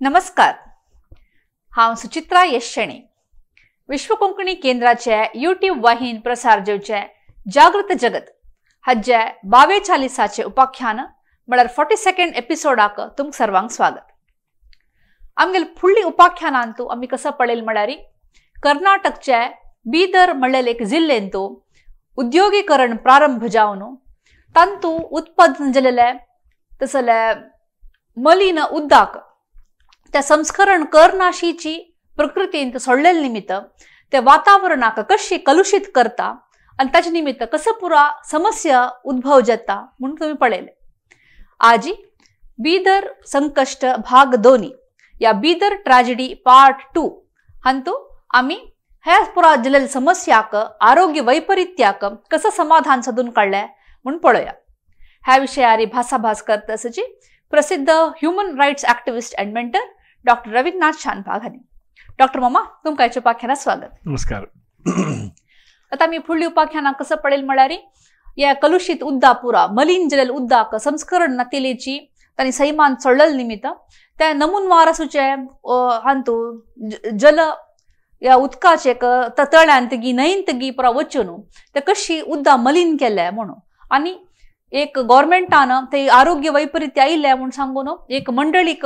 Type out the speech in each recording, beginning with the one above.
नमस्कार, हांव सुचित्रा येशणे, विश्व कोंकणी केंद्राचे यूट्यूब वाहिनी प्रसार जेवचे जागृत जगत हाजे 42 उपाख्यान म्हळ्यार 42 एपिसोडाक तुमकां सर्वांक स्वागत. आमगेले फुडली उपाख्यानांतू आमी कसो पळयलें म्हळ्यार कर्नाटकचे बीदर म्हणलेले एक जिल्लेंतू उद्योगीकरण प्रारंभ जावन तांतू उत्पादन जालेले तसले मलिन उद्दाक त्या संस्करण करनाशीची प्रकृतींत सोडलेले निमित्त ते वातावरणाक कशी कलुषित करता आनी ताचे निमित्त कसो पुरा समस्या उद्भव जाता म्हणून तुमी पळयलें. आजी बीदर संकश्ट भाग 2 या बीदर ट्रॅजेडी पार्ट 2 हांतू आमी ह्या पुरा जालेल्या समस्याक आरोग्य वैपरीत्याक कसं समाधान सादून काडलें म्हूण पळोवया. ह्या विशयारी भासाभास करता आसची प्रसिद्ध human rights activist and mentor doctor Raveendranath Shanbhag हांणी. डॉक्टर मामा, तुमकां ह्या उपाख्यानात स्वागत. नमस्कार. आतां आमी फुडली उपाख्यानां कसं पळयलें म्हळ्यार ह्या कलुषित उद्दा पुरा मलिन जालेल्या उद्दाक संस्करण नातिलेची तांणी सैमान सोडलेले निमित्त त्या नमूनवार आसूचे हांतू जल ह्या उदकाचे तळ्यांत गी न्हंयंत गी पुरा वचून ते कशी उद्दा मलिन केल्या म्हणून आनी एक गव्हर्मेंटान ते आरोग्य वैपरीत्य आयिल्लें म्हूण सांगून एक मंडळीक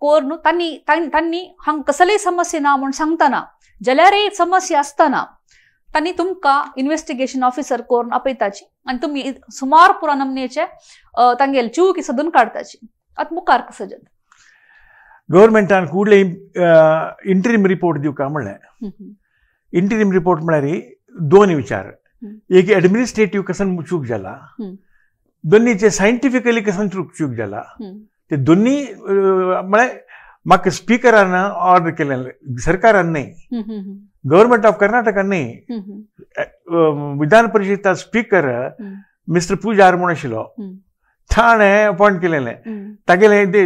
कोरून तांणी तांणी हांगा कसलेय समस्या ना म्हूण सांगतना जाल्यारय समस्या आसतना तांणी तुमकां इन्वेस्टिगेशन ऑफिसर करून आपयताची आनी तुमी सुमार पुरा नमनेचे तांगेले चूक सोदून काडताची. आतां मुखार कसो जाता? गव्हर्मेंटान कुडले इंटरीम रिपोर्ट दिवका म्हणलें. इंटरीम रिपोर्ट म्हळ्यार दोन विचार, एक एडमिनिस्ट्रेटीव कसन चूक जाला, दोन्हीचे सायंटिफिकली कसन चूक जाला. ते दोन्ही म्हळ्यार म्हाका स्पिकरान ऑर्डर केलें, सरकारान न्हय, गव्हर्मेंट ऑफ कर्नाटकान न्हय. विधान परिशद स्पीकर मिस्टर पुजार म्हूण आशिल्लो, ताणें अपॉयंट केलेलें. तागेलें ते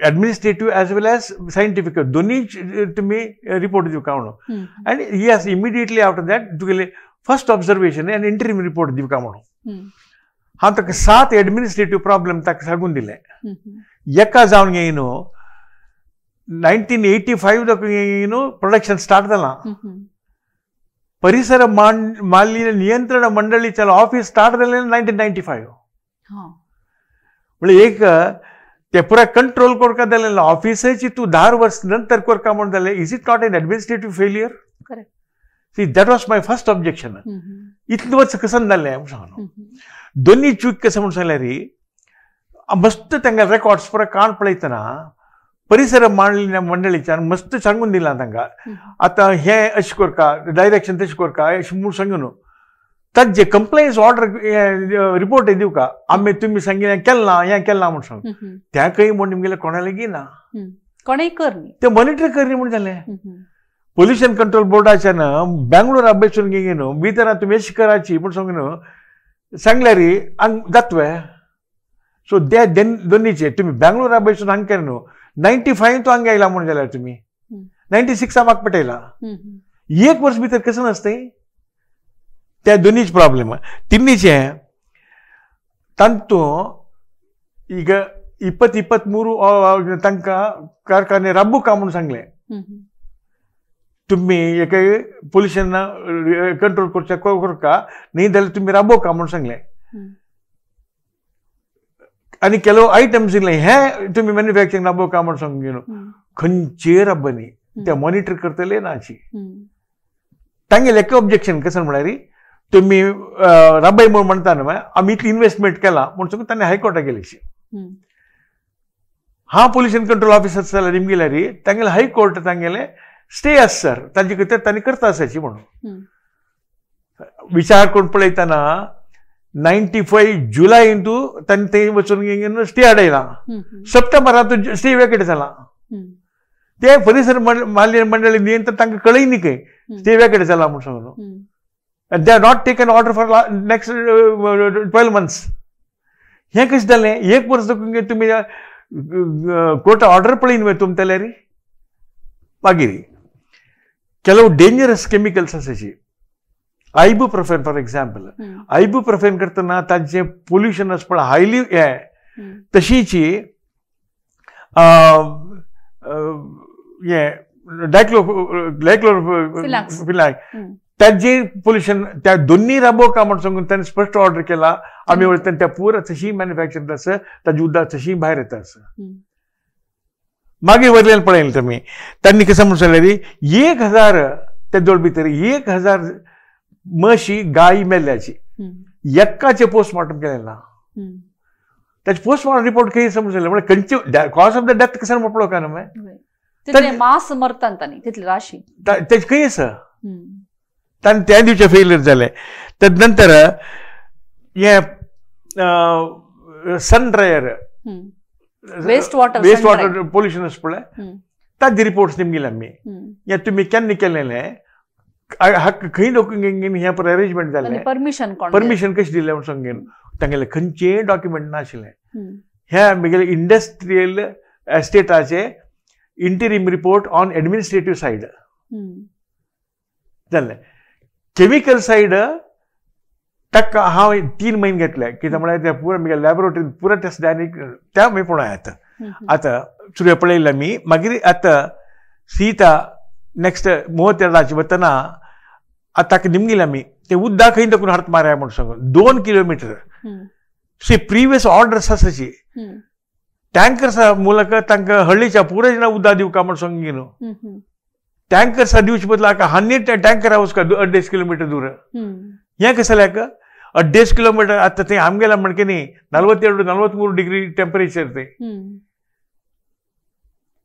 administrative as well as scientific दोन्ही तुमी रिपोर्ट दिवका म्हणून. आनी he has immediately after that तुगेले फर्स्ट ऑब्जर्वेशन आनी इंटरीम रिपोर्ट दिवका म्हणून. हांव ताका 7 एडमिनिस्ट्रेटीव प्रॉब्लेम ताका सांगून दिले. एका जावन घेय न्हू 1985 न्हू प्रोडक्शन स्टार्ट जालां. परिसर मालिन्य नियंत्रण मंडळीचें ऑफीस स्टार्ट जालें 1995. म्हणजे एक ते पुरा कंट्रोल करका जालें ऑफिसाची तूं 10 वर्स नंतर करका म्हूण जालें. Is it not an administrative failure? See, that was my first objection. इतलें वर्स कसन जालें म्हूण सांगलो. दोन्ही चूक कसं म्हूण सांगल्यार मस्त तांकां रेकॉर्ड्स पुरा काण पळयतना परिसर मालिन्य मंडळीच्यान मस्त सांगून दिलां तांकां, आतां हें अशें करका, डायरेक्शन तशें करका अशें म्हूण सांगून ताजे कंप्लेन्स ऑर्डर रिपोर्ट दिवका आमी तुमी सांगिल्लें केलां हें केलां म्हूण सांग. त्या खंय म्हूण निमगेलें कोणालेगी ना, कोणेय करनी ते मॉनिटर करनी म्हूण जालें. पोल्युशन कंट्रोल बोर्डाच्यान बेंगळूरा बसून घेवन न्हू भितरां तुमी अशें कराची म्हूण सांगून न्हू सांगल्यार हांग जातवे. सो ते दोन्हीचे तुमी बेंगळूरा बसून हांग केलें न्हू 95 तो हांग आयला म्हूण जाल्यार तुमी 96 म्हाका पटयला. एक वर्स भितर कसं नासता त्या दोन्हीच प्रॉब्लेम. तिन्हीचे तांतू ಈಗ 20-23 तांकां कारखाने राबूका म्हूण सांगलें. तुमी एक पोल्युशन कंट्रोल करच्या करका न्ही जाल्यार तुमी राबोवका म्हूण सांगलें. आनी ಕೆಲವು आयटम्स दिले हे तुमी मॅन्युफॅक्चरींग राबोवका म्हूण सांगून न्हू खंयचेय राबनी ते मॉनिटर करतले नाची. तांगेलें एक ऑब्जेक्शन कसं म्हळ्यार तुमी राबय म्हूण म्हणटा न्हू आमी इतली इन्वेस्टमेंट केला म्हूण सांगून तांणी हायकोर्टाक गेली. हांव पोल्युशन कंट्रोल ऑफिसर जाल्यार निमगेल्यार तांगेलें हायकोर्ट तांगेलें स्टे आस सर तांचे खातीर तांणी करता आसाची म्हणून. विचार करून पळयतना 95 जुलय तांणी थंय वचून स्टे हाडयला. सप्टेंबरांत स्टे वेकेट जाला. ते परिसर मालिन्य मंडळी नियंत्रण तांकां कळय न्ही खंय स्टे वेकेट जाला म्हूण सांगून. And they have not taken order for next 12 months. हें कशें जालें? एक वर्स तुमी कोर्ट ऑर्डर पळयन न्हय तुमी जाल्यार. मागीर ಕೆಲವು डेंजरस केमिकल्स आसाची, आयबुप्रोफेन फॉर एक्झाम्पल. आयबुप्रोफेन करतना तांचें पोल्युशन आसा पळय हायली हें तशीची हे डायक्लोफिलॅक ताजे पोल्युशन त्या दोन्ही राबोवका म्हण सांगून तांणी स्पश्ट ऑर्डर केला. आमी वळखता त्या पुरा तशी मॅन्युफॅक्चर आसा, ताजें उदक तशी भायर येता आसा. मागीर वयल्यान पळयलें तुमी तांणी कसं म्हण सांगलें 1000 त्या जोड भितर 1000 म्हशी गाय मेल्ल्याची एक्काचें पोस्टमॉर्टम केलें ना. ताचे पोस्टमॉर्टम रिपोर्ट खंय समजलें म्हळ्यार खंयचे कॉज ऑफ the death कसं पळोवका न्हू. तितले मास मरतात तांणी तितली राशी तेजे खंय आसा तांणी त्या दिवचे फेलियर जालें. तद नंतर हे sun dryer waste water waste water pollution आसा पळय ताजे रिपोर्ट्स निमगिले आमी. हे तुमी केन्ना केलेलें खंय लोक हें अरेंजमेंट जालें, परमिशन परमिशन कशें दिलें म्हूण सांगून तांगेलें खंयचेय डॉक्युमेंट नाशिल्लें. हे आमगेले इंडस्ट्रियल एस्टेटाचे interim report on administrative side जालें. केमिकल सायड ताका हांव 3 म्हयने घेतले कित्याक म्हळ्यार ते पुरा म्हगे लॅबोरेटरीन पुरा टेस्ट आनी त्या आमी पळोवया. आतां आतां सुरवेक पळयलें आमी. मागीर आतां सीता नेक्स्ट मोहतेराचे वतना आतां ताका निमगिलें आमी ते उदक खंय दाखून हाडत मारया म्हूण सांगून 2 किलोमिटर सी प्रिवियस ऑर्डर्स आसाची टँकर्सा ಮೂಲಕ तांकां हळ्ळीच्या पुरा जण उदक दिवका म्हूण सांगी न्हू. टँकर्सा दिवचे बदला 100 टँकर वचका 2.5 किलोमिटर दूर. हें कशें जाल्याक 2.5 किलोमिटर आतां थंय आमगेला म्हणके न्ही 42 43 डिग्री टेम्परेचर थंय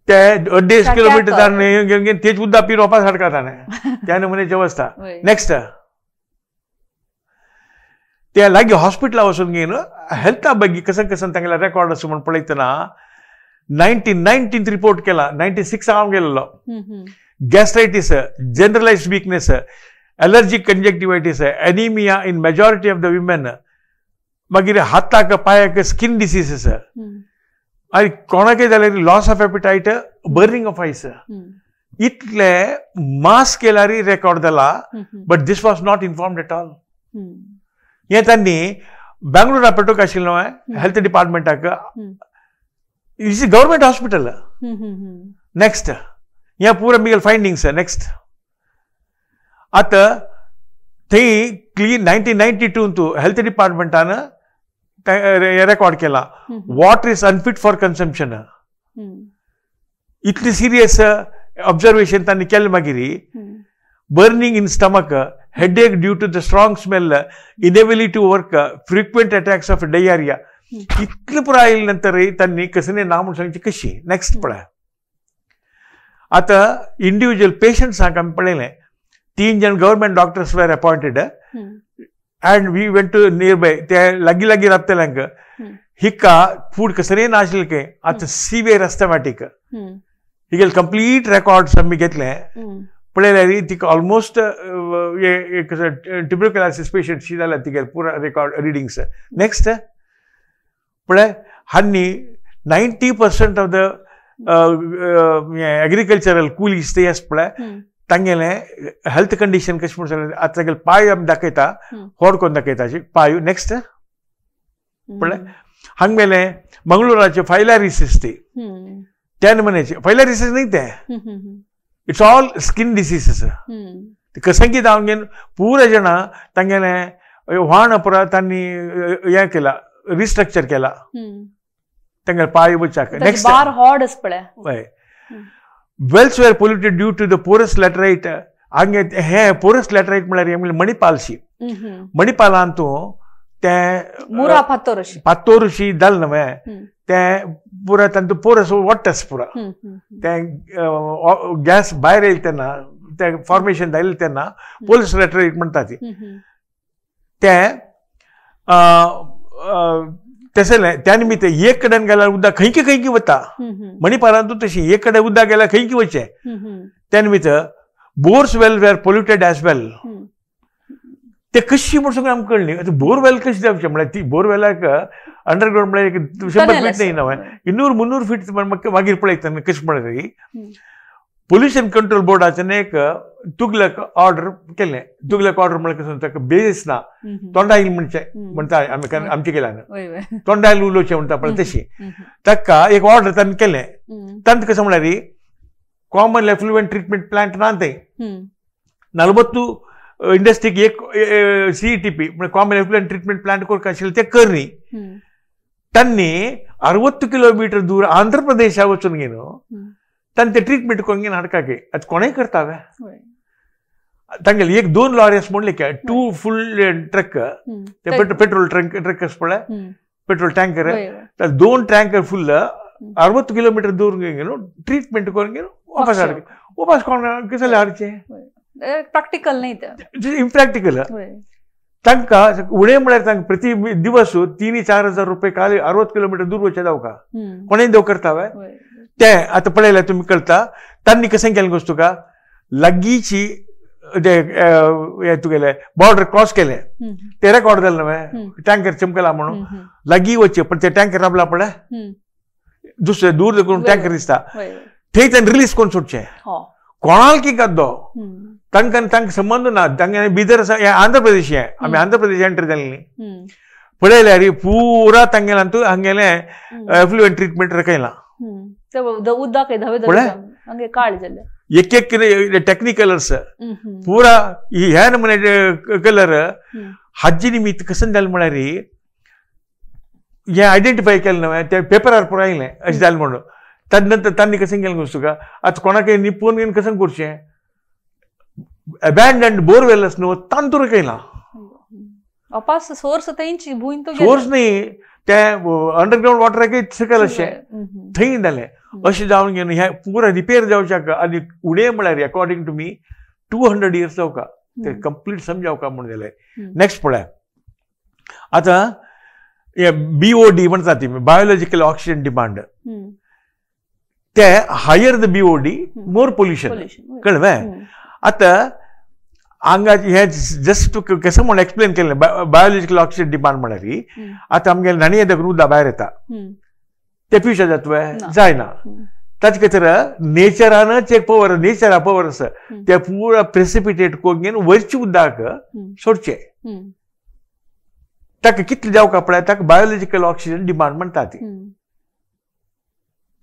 ते 2.5 किलोमिटर ताणें तेच उदक पिवन वापस हाडका ताणें त्या नमुन्याची अवस्था. नेक्स्ट ते लागीं हॉस्पिटला वचून घेवन हेल्था ಬಗ್ಗೆ कसं कसं तांगेले रेकॉर्ड आसा म्हूण पळयतना 1919 रिपोर्ट केला. 96 हांव गेल्लो. Gastritis, generalised weakness, allergic conjunctivitis, anaemia in majority of the women, मागीर हाताक पांयाक स्कीन डिसीजीस आनी कोणाकय जाल्यार loss of appetite, burning of eyes, इतले मास केल्यार रेकॉर्ड जाला. But this was not informed at all. हें तांणी बेंगलोरा पेटोवंक आशिल्लें न्हय health डिपार्टमेंटाक. It's a government hospital. Next हें पुरा मिगेल फायंडिंग्स. नेक्स्ट आतां थंय क्लीन 1992 हेल्थ डिपार्टमेंटान रेकॉर्ड केला water is unfit for consumption. इतली सिरियस ऑब्जर्वेशन तांणी केलें. मागीर burning in stomach, headache due to the strong smell, inability to work, frequent attacks of diarrhoea, इतलें पुराय आयले नंतर तांणी कसलें ना म्हूण सांगची कशी. नेक्स्ट पळय आतां इंडिविज्युअल पेशंट्सांक आमी पळयलें 3 जण government doctors were appointed and we went to near by ते लागीं लागीं राबतल्यांक हिका फूड कसलें नाशिल्लें खंय. आतां सिवियर अस्थमॅटीक हिगेले कंप्लीट रेकॉर्ड्स आमी घेतले पळयल्यार तिका ऑलमोस्ट ट्युबरक्युलोसिस पेशंट शी जाल्या तिगेले पुरा रेकॉर्ड रिडिंग्स. नेक्स्ट पळय हांणी 90% ऑफ the agricultural coolies ते आसा पळय तांगेलें हेल्थ कंडिशन कशें म्हूण सांगलें. आतां तागेले पांय आमी दाखयता, होड कोन्न दाखयता पांय. नेक्स्ट पळय हांगा मेलें मंगळुराचे फायलारिसीस ती त्या नमुन्याचे फायलारिसीस न्ही तें, it's all skin diseases. कसं कितें जावन घेवन पुरा जाणां तांगेलें व्हाण पुरा तांणी हें केला रिस्ट्रक्चर केला तांगेले पांय वचाक. नेक्स्ट हय wells were polluted due to the porous laterite. हांगे हे पोरस लॅटरायट म्हळ्यार मणिपालशी मणिपालान तूं तें पातोरशी जालें न्हय तें पुरा तांतूं पोरस वाडटास पुरा तें गॅस भायर येयले तेन्ना तें फॉर्मेशन जालें तेन्ना पोरस लॅटरायट म्हणटा ती तें तशें त्या निमित्त एक कडेन गेल्यार उदक खंयकी खंयकी वता मणिपालांतूं तशी एक कडेन उदक गेल्यार खंयकी वचचें. त्या निमित्त bores well were polluted as well. ते कशी म्हूण सगळें आमकां कळ्ळी. आतां बोरवेल कशी जावचें म्हळ्यार ती बोरवेलाक अंडरग्रावंड म्हळ्यार 100 फीट न्ही न्हय 200-300 फीट मागीर पळयता कशें म्हळ्यार पोल्युशन कंट्रोल बोर्डाच्यान एक तुगलक ऑर्डर केलें. तुगलक ऑर्डर म्हळ्यार कसो ताका बेजीस ना, तोंडा येयल म्हणचें म्हणटा आमी आमचे केल्यान तोंडा येयल उलोवचें म्हणटा पळय तशी ताका एक ऑर्डर तांणी केलें. तांकां कशें म्हळ्यार ಕಾಮನ್ ಎಫ್ಲೂಯೆಂಟ್ ಟ್ರೀಟ್ಮೆಂಟ್ ಪ್ಲಾಂಟ್ ना ते 40 ಇಂಡಸ್ಟ್ರಿಗೆ एक CETP common effluent treatment plant ಕೊರಕ आशिल्लें ते करनी ತನ್ನಿ 60 ಕಿಲೋಮೀಟರ್ ದೂರ ಆಂಧ್ರ ಪ್ರದೇಶ वचून तांचे ट्रिटमेंट करून हाडकाके आतां कोणेय करतावे तांगेले एक 2 लॉरी आसा म्हणले 2 फुल ट्रक ते पेट्रोल ट्रक आसा पळय पेट्रोल टँकर 2 टँकर फुल 60 किलोमीटर दूर ट्रिटमेंट करून वापस हाडके वापस कोण कितें हाडचें प्रॅक्टिकल नाही ते इम्प्रॅक्टिकल तांकां उणें म्हळ्यार तांकां प्रति दिवस 3-4 हजार रुपये खाली 60 किलोमीटर दूर वचचे जावका कोणेय देव करतावे ते आतां पळयल्यार तुमी कळटा तांणी कशें केलें गोश्ट तुका लागींची ते तुगेले बॉर्डर क्रॉस केले ते रेकॉर्ड जालें न्हय टँकर चमकला म्हणून लागीं वचचे पण ते टँकर राबला पळय दुसरे दूर देखून टँकर दिसता थंय तांणी रिलीज करून सोडचें कोणाक की गद्दो तांकां तांकां संबंद ना तांकां बिदर आंध्र प्रदेश हें आमी आंध्र प्रदेश एंटर जाली न्ही पळयल्यार पुरा तांगेलें हांगेलें एफ्लुएंट ट्रिटमेंट रखयलां एक एक टेक्निकल आसा पुरा ह्या नमुने कलर हाजे निमित्त कशें जालें म्हळ्यार हें आयडेंटिफाय केलें न्हय ते पेपरार पुरा आयलें अशें जालें म्हणून ताजे नंतर तांणी कशें केलें गोश्ट तुका आतां कोणाकय निपोवन घेवन कशें करचें अबॅन्डन्ड बोरवेल आसा न्हू तांतूर केलां सोर्स सोर्स न्ही ते अंडरग्रावंड वॉटराकय सकयल अशें थंय जालें अशें जावन घेवन हें पुरा रिपेर जावच्याक आनी उणें म्हळ्यार अकॉर्डिंग टू मी 200 इयर्स जावका ते कंप्लीट समजावका म्हूण जालें. नेक्स्ट पळय आतां BOD म्हणटा ती बायोलॉजिकल ऑक्सिजन डिमांड ते higher the BOD more pollution कळ्ळें. आतां हांगा हें जस्ट कशें म्हूण एक्सप्लेन केलें बायोलॉजिकल ऑक्सिजन डिमांड म्हळ्यार आतां आमगेले न्हाणये देखून उदक भायर येता ते पिवचें जाता जायना ताचे खातीर नेचरानच एक पवर नेचरा पवर आसा ते पुरा प्रेसिपिटेट करून घेवन वरचें उदक सोडचें ताका कितलें जावका पळय ताका बायोलॉजिकल ऑक्सिजन डिमांड म्हणटा ती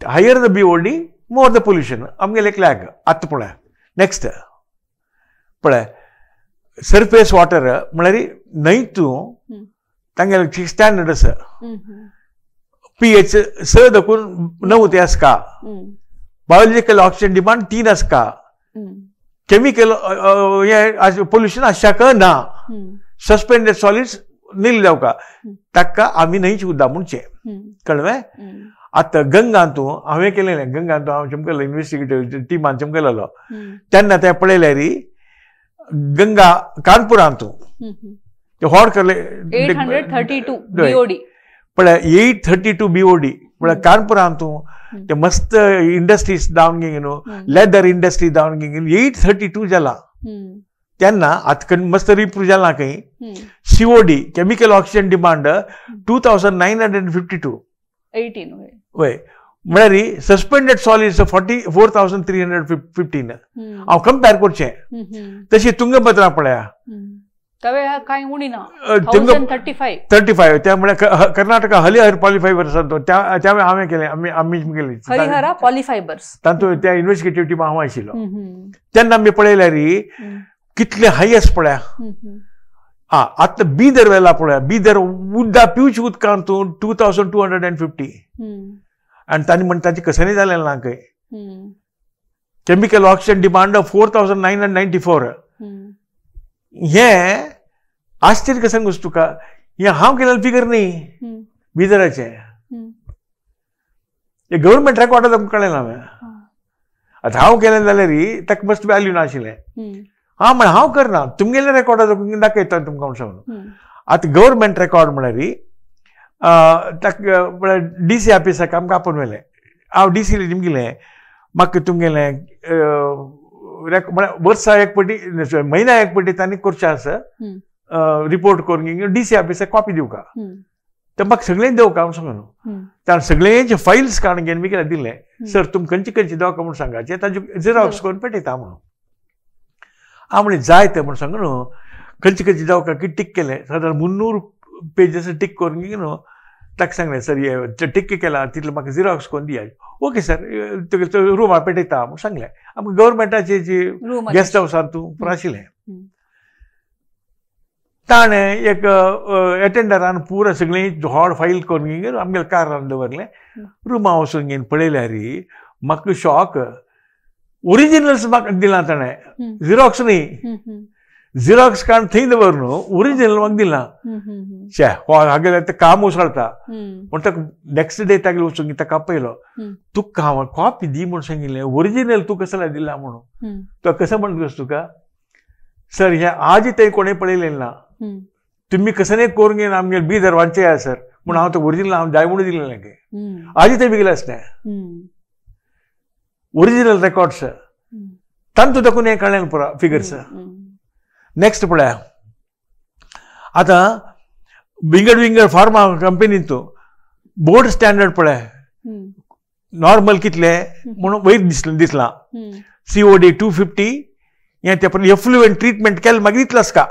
higher the BOD more the pollution आमगेले एक लॅग. आतां पळय नेक्स्ट पळय सरफेस वॉटर म्हळ्यार न्हंय तूं तांगेले स्टँडर्ड आसा pH 6 देखून 9 ते आसका बायोलॉजिकल ऑक्सिजन डिमांड 3 आसका केमिकल हें पोल्युशन आसच्याक ना सस्पेंडेड सॉलिड्स नील जावका ताका आमी न्हंयची उदक म्हणचें कळ्ळें. आतां गंगांतू हांवें केलेलें गंगांतू हांव चमकलो इन्वेस्टिगेटिव्ह टिमान चमकलेलो तेन्ना तें पळयल्यार गंगा कानपुरांतू ते होड करले 832 BOD पळय 832 BOD म्हळ्यार कानपुरांतू ते मस्त इंडस्ट्रीज जावन गे न्हू लेदर इंडस्ट्री जावन गे 832 जाला तेन्ना आतां मस्त रिप्रूव जाला खंय. COD chemical oxygen demand 2952 18 वय म्हळ्यार सस्पेंडेड सॉलिड्स 44,315 हांव कंपेर करचें तशी तुंगभद्रा पळया काय उणी ना 35 त्या म्हळ्यार कर्नाटका हरिहर पॉलिफायबर्स त्या हांवें केलें आमी आमी केलें हरिहरा पॉलिफायबर्स तातूंत त्या इन्वेस्टिगेटिव्ह टिमा हांव आशिल्लो तेन्ना आमी पळयल्यार कितले हायेस्ट पळया. आं आतां बिदर वेला पळया बिदर उदक पिवचे उदकांत 2250 आनी तांणी म्हणटा ताचें कशेंय जालें ना खंय. केमिकल ऑक्सिजन डिमांड 4994 हें आश्चर्य कशें गोश्ट तुका हें हांव केलें फिगर न्ही बिदराचें हें गव्हर्मेंट रेकॉर्ड तुमकां कळ्ळें ना हांवें. आतां हांव केलें जाल्यार ताका मस्त वॅल्यू नाशिल्लें हां म्हण हांव करना तुमगेलें रेकॉर्ड दाखयता तुमकां म्हूण सांगून. आतां गव्हर्मेंट रेकॉर्ड म्हळ्यार ताका म्हळ्यार डी सी ऑफिसाक आमकां आपोवन व्हेलें हांव डी सी निमगेलें म्हाका तुमगेलें म्हळ्यार वर्सा एक पटी म्हयन्या एक पटी तांणी करचें आसा रिपोर्ट करून डी सी ऑफिसाक कॉपी दिवका तर म्हाका सगळें दिवका म्हूण सांगून ताणें सगळ्यांचे फायल्स काडून घेवन मिगेले दिलें सर तुमकां खंयचे खंयचे दिवका म्हूण सांगाचे ताजे झेरॉक्स करून पेटयता म्हणून. हांव म्हणलें जाय तें म्हूण सांगून न्हू खंयचे खंयचे दिवका की टीक केलें सादारण 300 पेजीस टीक करून न्हू ताका सांगलें सर हे टिक्क केलां तितलें म्हाका झिरॉक्स करून दिया. ओके सर तुगे रुमा पेटयता म्हूण सांगलें. आमकां गव्हर्मेंटाचे जी गेस्ट हावसान तूं पुरो आशिल्लें. ताणें एक एटेंडरान पुरो सगळीं व्हड फायल करून आमगेल्या कारान दवरलें. रुमा वचून घेवन पळयल्यार म्हाका शॉक, ओरिजिनल्स म्हाका दिलां ताणें, झिरॉक्स न्ही. झिरॉक्स काडून थंय दवर न्हू, ओरिजिनल म्हाका दिलां. शे हो हागेलें तें काम उसळटा म्हण ताका नेक्स्ट डे तागेले वचून ताका आपयलो, तुका हांव कॉपी दी म्हूण सांगिल्लें, ओरिजिनल तूं कसो दिलां म्हणून. तो कसो म्हणटा तुका सर हें आज थंय कोणें पळयलें ना, तुमी कसं नाही करून घेवन आमगेर बी दरवांचे आसा सर म्हूण हांव तो ओरिजिनल हांव जाय म्हणून दिलें. आजी थंय बिगले आसलें ओरिजिनल रेकॉर्ड्स तांतू दाखोवन हें कळ्ळें पुरो फिगर्स. नेक्स्ट पळया आतां विंगड विंगड फार्मा कंपनींत बोर्ड स्टँडर्ड पळय नॉर्मल कितले म्हणून वयर दिसलां COD 250 हें ते पण एफ्लुएंट ट्रिटमेंट केलें मागीर इतलें आसता.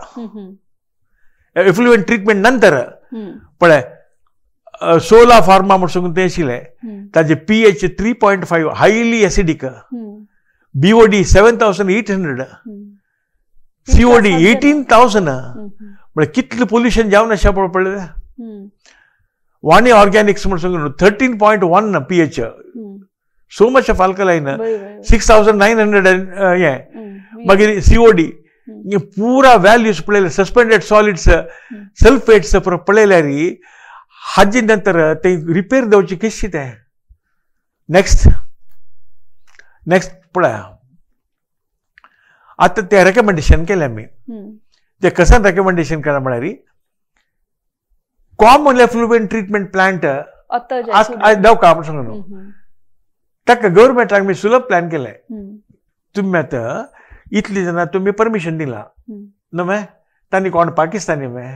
एफ्लुएंट ट्रिटमेंट नंतर पळय सोला फार्मा म्हूण सांगून तें आशिल्लें ताजें pH 3.5 highly acidic, BOD 7800, COD 18,000. म्हळ्यार कितलें पोल्युशन जावन आसा पळय. वाणी ऑर्गॅनिक्स म्हूण सांगून 13.1 pH, so much of alkaline, 6900 हें. मागीर COD पुरा व्हॅल्यूज पळयले, सस्पेंडेड सॉलिड्स सल्फेट्स पळयल्यार हाजे नंतर ते रिपेर जावची कशी तें. नेक्स्ट नेक्स्ट पळया आतां तें रेकमेंडेशन केलें आमी. तें कशें रेकमेंडेशन केलां म्हळ्यार कॉमन एफ्लुएंट ट्रिटमेंट प्लांट देवका म्हूण सांगू न्हू ताका गव्हर्मेंटाक आमी सुलभ प्लॅन केलें. तुमी आतां इतली जाणां तुमी परमिशन दिलां न्हू, तांणी कोण पाकिस्तानी वे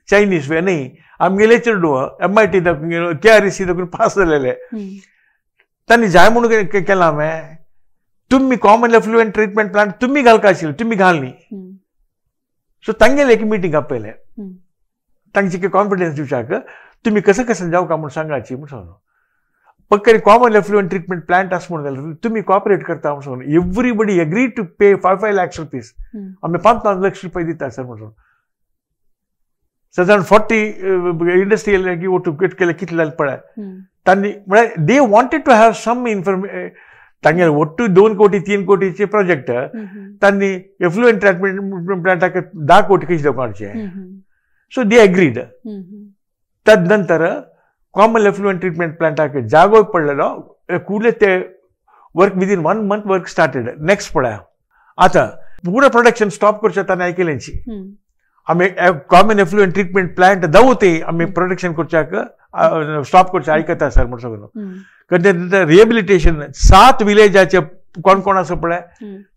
चायनीज वे न्ही, आमगेले चेडूं MIT दाखोवन KREC दाखोवन पास जालेले, तांणी जाय म्हणून केलां हांवें. तुमी कॉमन एफ्लुएंट ट्रिटमेंट प्लांट तुमी घालका आशिल्ले, तुमी घाल न्ही. सो तांगेले एक मिटींग आपयलें, तांचे कॉन्फिडन्स दिवच्याक तुमी कसं कसं जावका म्हूण सांगाची म्हूण सांगलो. पक्करी कॉमन एफ्लुएंट ट्रिटमेंट प्लांट आसा म्हणून जाल्यार तुमी कॉपरेट करता म्हूण सांगलो. Everybody agree to pay 5-5 lakhs rupees, आमी 5-5 लक्ष रुपये दिता सर म्हूण सांगलो. सादारण 40 इंडस्ट्रियल ओटू केले कितले जालें पळय तांणी, म्हळ्यार they wanted to have some information. तांगेले ಒಟ್ಟು 2 ಕೋಟಿ 3 कोटीचे प्रोजेक्ट तांणी एफ्लुएंट ट्रीटमेंट प्लांटाक 10 कोटी कशी दाखोवचे. So they agreed. तदनंतर कॉमन एफ्लुएंट ट्रीटमेंट प्लांटाक जागो पडलेलो ಕೂಡಲೇ ते work within 1 month work started. Next पळया आतां पुरो प्रोडक्शन स्टॉप करचें ताणें आयकलेंची. आमी कॉमन एफ्लुएंट ट्रीटमेंट प्लांट दवते आमी प्रोडक्शन करच्याक स्टॉप करचें आयकता सर म्हूण सांगलो. रिहेबिलिटेशन 7 विलेजाचे कोण कोण आसा पळय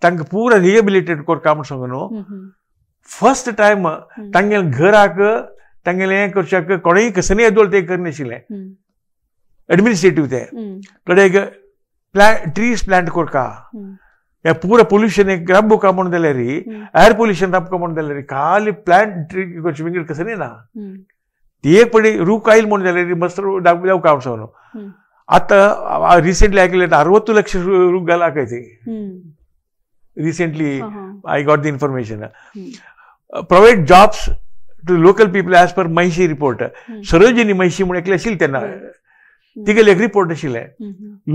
तांकां पुरा रिहेबिलिटेट करता म्हूण सांगू न्हू. फर्स्ट टायम तांगेले घराक तांगेलें हें करच्याक कोणेय कसलेय येदोळ तें करनाशिल्लें. एडमिनिस्ट्रेटीव ते कडेक ट्रीज प्लांट करता, हें पुरा पोल्युशन एक राबोवका म्हूण जाल्यार एयर पोल्युशन राबका म्हूण जाल्यार खाली प्लांट ट्री करचें विंगड कसलेय ना. ती एक पळय रूख आयल म्हूण जाल्यार मस्त जावका म्हूण सांगू. आतां रिसेंटली आयकलें 60 लक्ष रूख घाला काय ते recently I got the information. Provide jobs to local people as per Mahishi report. Sarojini Mahishi म्हूण एकलें आशिल्लें तेन्ना तिगेलें एक रिपोर्ट आशिल्लें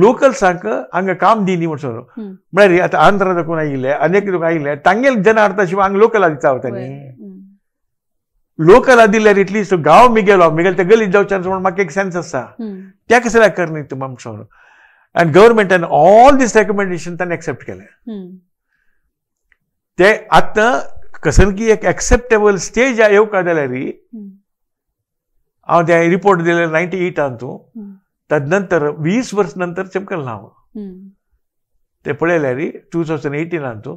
लोकल्सांक हांगा काम दिनी म्हूण सांगू. म्हळ्यार आतां आंध्रा दाखोवन आयिल्ले अनेक लोक आयिल्ले तांगेले जन हाडटा शिवाय हांगा लोकल दिता तांणी. लोकल दिल्यार एटलिस्ट गांव मिगेलो मिगेले ते गलीत जावचें म्हूण म्हाका एक सेन्स आसा त्या कसल्या करणी तूं म्हूण सांगू. आनी गव्हर्मेंटान ऑल these recommendation ताणें एक्सेप्ट केलें. ते आतां कसन की एक एक्सेप्टेबल स्टेज येवका जाल्यार हांव ते रिपोर्ट दिले 98 तूं तदनंतर 20 वर्स नंतर चमकल हांव ते पळयल्यार 2018 तूं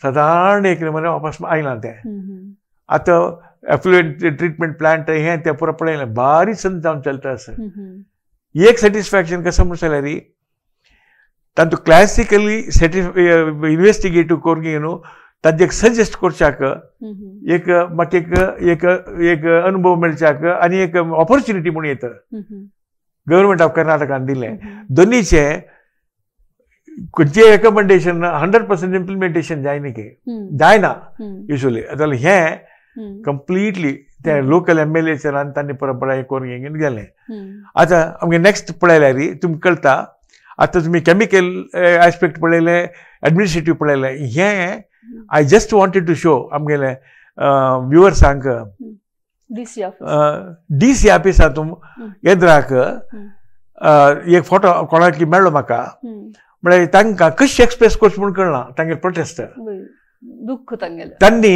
सादारण एक म्हयने वापस आयलां तें. आतां एफ्लुएंट ट्रीटमेंट प्लांट हें तें पुरो पळयलें बारीक संद जावन चलता आसा. एक सॅटिस्फॅक्शन कसं म्हूण जाल्यार तातूंत क्लासिकली इन्वेस्टिगेटीव करून न्हू ताजें एक सजेस्ट करच्याक एक म्हाका एक एक एक अनुभव मेळच्याक आनी एक ऑपॉर्च्युनिटी म्हूण येता गव्हर्मेंट ऑफ कर्नाटकान दिलें. दोनीचे खंयचे रेकमेंडेशन 100% इम्प्लिमेंटेशन जायना की जायना युजली. जाल्यार हें कंप्लिटली ते लोकल एम एल एचेर आनी तांणी परत हें करून गेलें. आतां आमगे नेक्स्ट पळयल्यार तुमकां कळटा. आतां तुमी केमिकल एस्पेक्ट पळयले, एडमिनिस्ट्रेटीव पळयलें. हें I just wanted to show आमगेले व्युवर्सांक डी सी ऑफिसांत येद्राक एक फोटो कोणाक मेळ्ळो म्हाका. म्हळ्यार तांकां कशें एक्सप्रेस करचें म्हूण कळना तांगेले प्रोटेस्ट. दुःख तांगेलें तांणी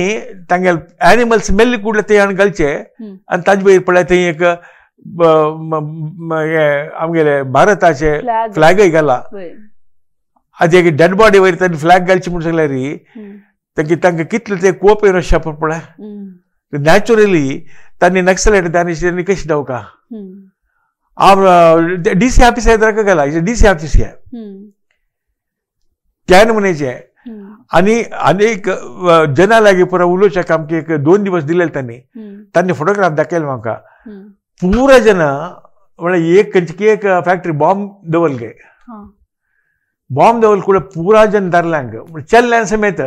तांगेले एनिमल्स मेल्ले कुडले ते हाडून घालचे आनी ताजे वयर पळय थंय एक आमगेले भारताचे फ्लॅगय घाला. आतां एक डेड बॉडी वयर तांणी फ्लॅग घालची म्हूण सांगल्यार तांकां तांकां कितले ते कोप येवन अशें पळय. नॅचरली तांणी नक्सलायट तांणी कशें धांवका हांव डी सी ऑफिस येद्राक घाला. डी सी ऑफिस घे त्या नमुन्याचे. आनी अनेक जना लागीं पुरा उलोवच्याक आमकां एक 2 दिवस दिलेले तांणी. तांणी फोटोग्राफ दाखयले म्हाका. पुरा जना म्हळ्यार एक खंयची एक फॅक्टरी बॉम्ब दवरले. बॉम्ब दवरले कुडे पुरा जन धरल्यांक चेल्ल्यान समेत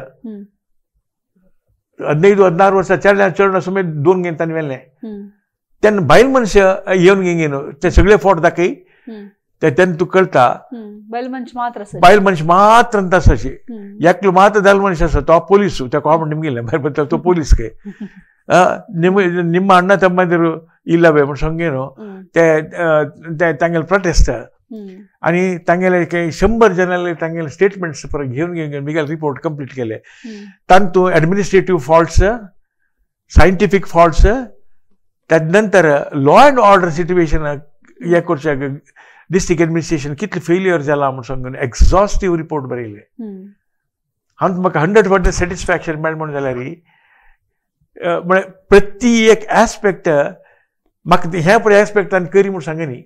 15-16 वर्सां चेल्ल्यान चेडून समेत 2 घेवन तांणी व्हेलें. तेन्ना बायल मनशां येवन घेवन ते सगळे फोटो दाखय तेन्ना तुका कळटा बायल मनीस मात्र आसा. बायल मनीस मात्र आसा अशी एकलो मात्र दाल मनीस आसा तो पोलीस. त्या कोण निमगेले भायर तो पोलीस काय निम्म अण्णा तम्मांदिरू इल्लवे म्हूण सांगेन ते तांगेले प्रोटेस्ट आनी तांगेले काही 100 जणांले तांगेले स्टेटमेंट्स परत घेवन घेवन मिगेले रिपोर्ट कंप्लीट केले. तांतूं एडमिनिस्ट्रेटीव फॉल्ट्स, सायंटिफीक फॉल्ट्स, त्याच नंतर लॉ अँड ऑर्डर सिट्युएशन हे करच्याक डिस्ट्रिक्ट एडमिनिस्ट्रेशन कितले फेल्युअर जाला म्हूण सांगून एक्झॉस्टीव रिपोर्ट बरयले. हांव म्हाका 100% सॅटिस्फॅक्शन मेळ्ळें म्हूण जाल्यार म्हळ्यार प्रति एक एस्पेक्ट म्हाका हें पळय एस्पेक्ट आनी करी म्हूण सांगनी.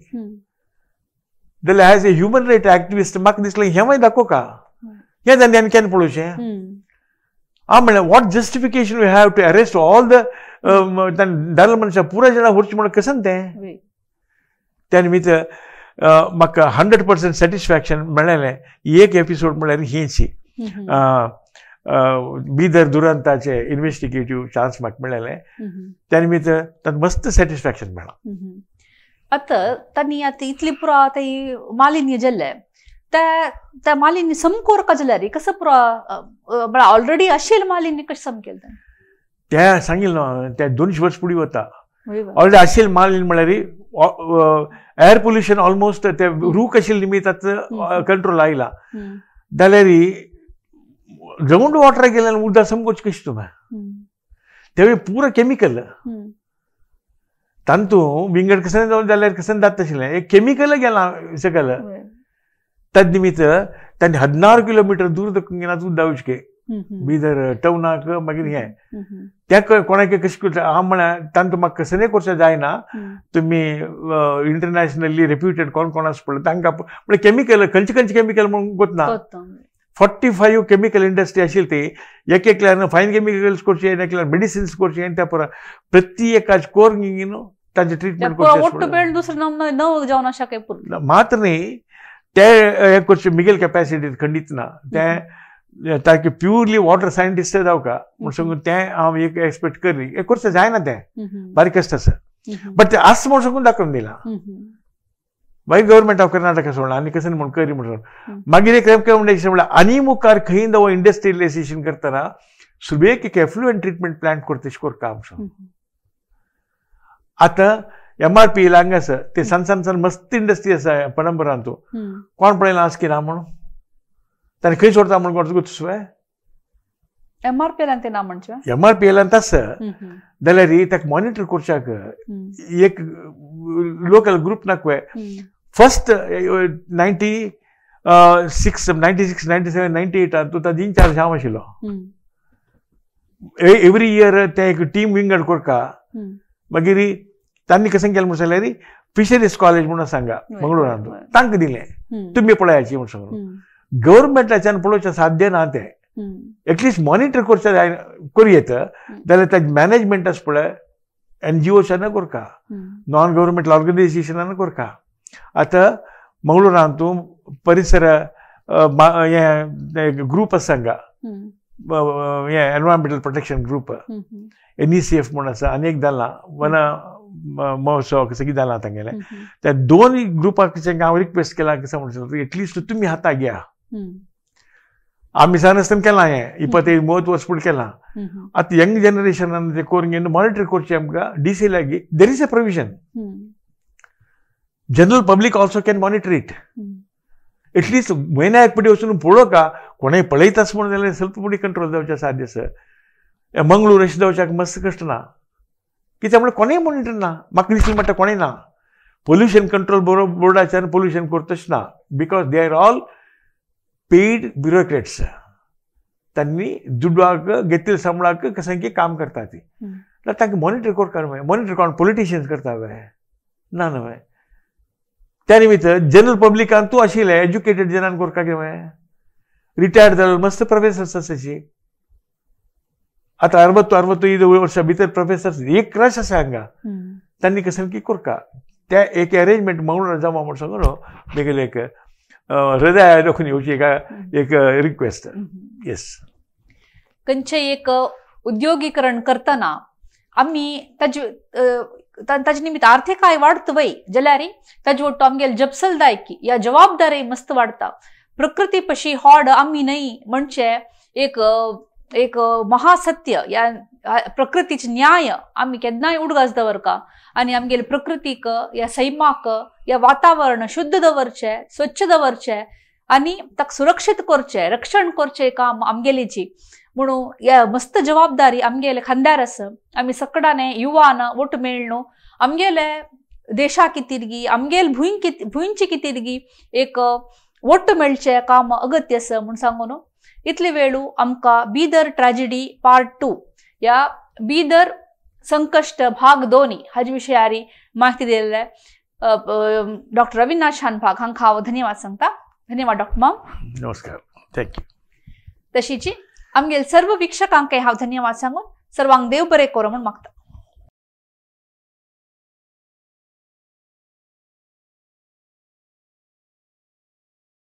जाल्यार as a human right activist म्हाका दिसलें हें मागीर दाखोवका हें जाल्यार आनी केन्ना पळोवचें. हांव म्हणलें what justification you have to arrest all the Dadal मनशां पुराय जाणां व्हरचें म्हणून कशें तें. त्या निमित्त म्हाका 100% सॅटिस्फॅक्शन मेळ्ळें. एक एपिसोड म्हळ्यार हेंची बिदर दुरंताचे इन्व्हेस्टिगेटीव चान्स म्हाका मेळ्ळें. त्या निमित्त ताका मस्त सॅटिस्फॅक्शन मेळ्ळां. आतां तांणी आतां इतली पुरा आतां मालिन्य जाल्लें त्या मालिन्य समकोर जाल्यार कसं पुरा म्हळ्यार ऑलरेडी आशिल्लें मालिन्य कशें समकेलें तांणी? त्या सांगिल्लें न्हू त्या 200 वर्स फुडें वता. ऑलरेडी आशिल्लें मालिन्य म्हळ्यार air pollution almost ते रूख आशिल्ले निमित्त कंट्रोल आयला. जाल्यार ग्रावंड वॉटर गेल्यान उदक समकोच कशें तुमी तेवूय पुरा केमिकल तांतूं विंगड कशें जाल्यार कशें जाता आशिल्लें एक केमिकल गेलां सकयल. तद निमित्त तांणी 16 किलोमिटर दूर गेला उदक वचके बिदर टवनाक मागीर हें त्या कोणाक कशें करता हांव म्हळ्यार तांतूं म्हाका कसलें करचें जायना. तुमी इंटरनॅशनली रेप्युटेड कोण कोण आसा पळय तांकां म्हळ्यार केमिकल खंयचे खंयचे केमिकल म्हूण गोतना. 45 केमिकल इंडस्ट्री आशिल्ली ती एक एकल्यान फायन केमिकल्स करचे, एकल्यान मेडिसिन्स करचे आनी त्या परत प्रति एकाच कोर न्हू तांचे ट्रिटमेंट करचें मात्र न्ही ते हें करचें मिगेल कॅपॅसिटी खंडीत ना. तें ताके प्युरली वॉटर सायंटिस्ट जावका म्हूण सांगून तें हांव एक एक्सपेक्ट करी हें करचें जायना तें बारीक कश्ट आसा बट तें आसा म्हूण सांगून दाखोवन दिलां. मागीर गव्हर्मेंट ऑफ कर्नाटका सोडला आनी कशें म्हूण करी म्हूण मागीर एक रेकमेंडेशन म्हणल्यार आनी मुखार खंय दव इंडस्ट्रियलायझेशन करतना सुबेक एक एफ्लुएंट ट्रिटमेंट प्लांट करता तशें करता आमचो. आतां एम आर पी एल हांगा आसा ते सान सान सान मस्त इंडस्ट्री आसा पणंबरान तूं कोण पळयला आस की ना म्हणून ताणें खंय सोडता म्हणून कोण तुवें एम आर पी एलान ते ना म्हणचे एम आर पी एलान तस जाल्यार ताका मॉनिटर करच्याक एक लोकल ग्रुप नाकवे. फर्स्ट 96, 97, 98 तूं ताजो इनचार्ज हांव आशिल्लो. एवरी इयर ते एक टीम विंगड करता. मागीर तांणी कशें केलें म्हूण सांगल्यार फिशरीज कॉलेज म्हणून सांगा मंगळुरांत तांकां दिलें तुमी पळयाची म्हूण सांगून. गव्हर्मेंटाच्यान पळोवचें साध्य ना तें. एटलिस्ट मॉनिटर करचें करूं येता जाल्यार ताजें मॅनेजमेंट आसा पळय एनजीओच्यान करका, नॉन गव्हर्मेंट ऑर्गनायझेशनान करका. आतां मंगळुरांत तूं परिसर हें ग्रूप आसा हांगा, हें एनवायरमेंटल प्रोटेक्शन ग्रूप NECF म्हूण आसा, आनी एक जालां वन महोत्सव कसं कितें जालां तांगेलें. त्या दोन ग्रुपाक हांव रिक्वेस्ट केला कसं म्हणटा एटलिस्ट तुमी हाता घ्या. आमी सान आसतना केलां हें 25-30 वर्स फुडें केलां. आतां यंग जनरेशनान तें करून घेवन मॉनिटर करचें आमकां डीसी लागीं there is a provision, general public also can monitor it. At least म्हयन्या एक पटी वचून पळोवका कोणें पळयताच म्हणून जाल्यार स्वल्प पटी कंट्रोल जावचें साध्य आसा. मंगळूर अशें जावच्याक मस्त कश्ट ना, कित्याक म्हणल्यार कोणेंय मॉनिटर ना. म्हाका दिसलें म्हणटा कोणें ना. पोल्युशन कंट्रोल बोर्डाच्यान पोल्युशन करतच ना, because they are all paid bureaucrats. तांणी दुडवाक घेतिल्ल्या संबळाक कशें काम करता ती, तांकां मॉनिटर करता न्हय. मॉनिटर कोण पॉलिटिशियन्स करता वे ना न्हय. त्या निमित्त जनरल पब्लिकान तूं आशिल्लें एज्युकेटेड जनान करता कितें, रिटायर्ड जालो मस्त प्रोफेसर्स आसाची. आतां 60-65 वर्सां भितर प्रोफेसर्स एक रश आसा हांगा, तांणी कशें की करता त्या एक अरेंजमेंट मंगळूर जावं म्हूण सांगू न्हू. बेगीन एक हृदय दाखोवन येवची एक रिक्वेस्ट. येस, खंयचें एक उद्योगीकरण करतना आमी ताजे ताजे निमित्त आर्थिकाय वाडत वय जाल्यार ताजे वट्टू आमगेली जपसलदायकी या जबाबदारी मस्त वाडटा. प्रकृती पशी हॉड आमी न्हय म्हणजे एक एक महासत्य या प्रकृतीचे न्याय आमी केन्नाय उडगास दवरका आनी आमगेले प्रकृतीक या सैमाक या वातावरण शुद्ध दवरचें, स्वच्छ दवरचें आनी ताका सुरक्षीत करचें, रक्षण करचें काम आमगेलीची म्हणून या मस्त जबाबदारी आमगेले खांद्यार आसा. आमी सकडाने युवान वोट मेळ्ळो आमगेले देशा कितीरगी आमगेले भुंयची कितीरगी एक वोट मेळचें काम अगत्य आसा म्हूण सांगून इतले वेळू आमकां बीदर ट्रॅजेडी पार्ट 2 या बीदर संकश्ट भाग 2 हाजे विशयारी माहिती दिल्ले डॉक्टर रविनाथ शानभाग हांकां हांव धन्यवाद सांगता. धन्यवाद डॉक्टर माम. नमस्कार, thank you. तशीची आमगेले सर्व वीक्षकांकय हांव धन्यवाद सांगून सर्वांक देव बरें करूं म्हूण मागता.